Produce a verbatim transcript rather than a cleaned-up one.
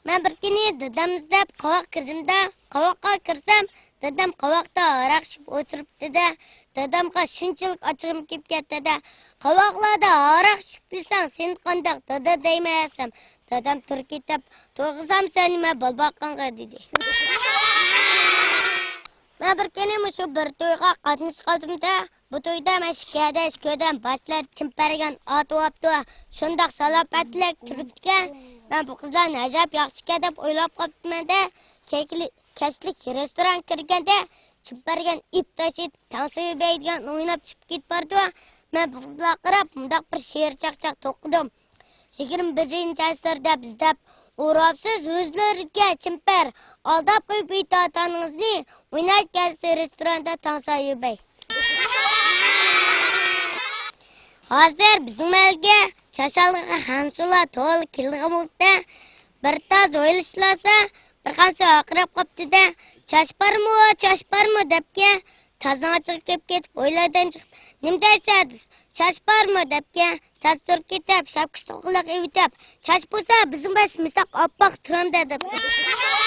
مەن بىر كۈنى دادامنى ئىزدەپ قاۋاققا كىردىم-دە، قاۋاققا كىرسەم، دادام قاۋاقتا ھاراق ئىچىپ ئولتۇرۇپتۇ-دە. دادامغا شۇنچىلىك ئاچچىقىم كېلىپ كەتتى-دە، «قاۋاقلاردا ھاراق ئىچىپ يۈرسەڭ، سېنى قانداق دادا دەيمەن» دېسەم، دادام تۇرۇپ كېتىپ، «توغرىسام سەن نېمە بال باققانغا» دېدى. مەن بىر كۈنى مۇشۇ بىر تويغا قاتنىشىپ قالدىم-دە، بۇ تويدا مەن ئىككى ھەدە ئىككى ئادەم باشلار چىمپەرگەن ئاتىۋاپتۇ، شۇنداق سالاپەتلىك تۇرۇپتىكەن. مەن بۇ قىزلارنى ئەجەب ياخشىكەن دەپ ئويلاپ قاپتىمەن-دە، كەچلىك رېستورانغا كىرگەندە، چىمپەرگەن ئىپ تاشىتىپ، تاڭسا يۈبەي دېگەن ئويناپ چىقىپ كېتىپ بارىدۇ. مەن بۇ قىزلارغا قاراپ مۇنداق بىر شېئىر چاقچاق توقۇدۇم: «يىگىرمە بىرىنچى ئەسىردە بىز دەپ ئۇرۇپسىز يۈزلىرىگە چىمپەر، ئالداپ قويۇپ ئېيتىۋاتقىنىڭىزنى، ئويناپ كەلسە رېستوراندا تاڭسا يۈبەي.» ھازىر بىزنىڭ مەھەللىگە چاشالغا خەنزۇلار تولا كېلىدىغان بولدى. بىر تاز ھويلىشىلارسا، بىر خانسا ۋارقىراپ قاپتۇ-دە، «چاچ بارمۇ، چاچ بارمۇ؟» دەپكەن. تازنىڭ ئاچچىقى كېلىپ كېتىپ، ھويلىدىن چىقىپ، «نېمە دەيسەن؟» دېسە، «چاچ بارمۇ؟» دەپكەن. تاز تۇرۇپ كېتىپ، شاپكىسى توقىلىق ئېۋىتىپ، «چاچ بولسا، بىزنىڭ باش مۇشتاق ئاپئاق تۇرامدۇ» دەپتۇ.